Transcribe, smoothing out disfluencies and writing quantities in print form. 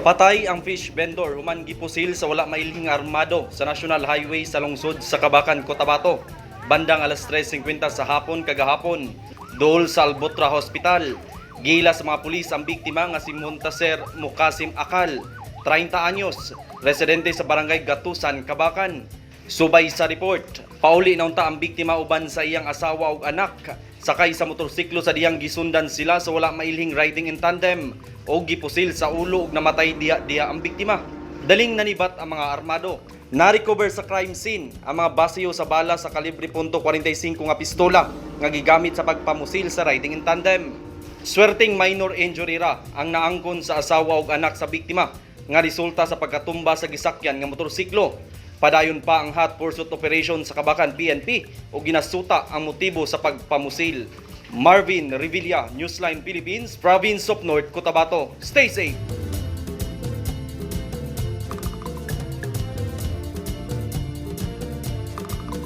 Patay ang fish vendor human gipusil sa wala mailhing armado sa National Highway sa lungsod sa Kabakan, Cotabato. Bandang alas 3:50 sa hapon kagahapon, dool sa Albotra Hospital. Gila sa mga pulis ang biktima nga si Montaser Mukasim Akal, 30 anyos, residente sa barangay Gatusan, Kabakan. Subay sa report, pauli na unta ang biktima uban sa iyang asawa ug anak. Sakay sa motorsiklo sa diyang gisundan sila sa wala mailhing riding in tandem o gipusil sa ulo ug namatay diha-diha ang biktima. Daling nanibat ang mga armado. Na-recover sa crime scene ang mga basiyo sa bala sa kalibre .45 nga pistola nga gigamit sa pagpamusil sa riding in tandem. Swerteng minor injury ra ang naangkon sa asawa ug anak sa biktima nga resulta sa pagkatumba sa gisakyan nga motorsiklo. Padayon pa ang hot pursuit operation sa Kabakan PNP ug ginasuta ang motibo sa pagpamusil. Marvin Revilla, Newsline Philippines, Province of North Cotabato. Stay safe!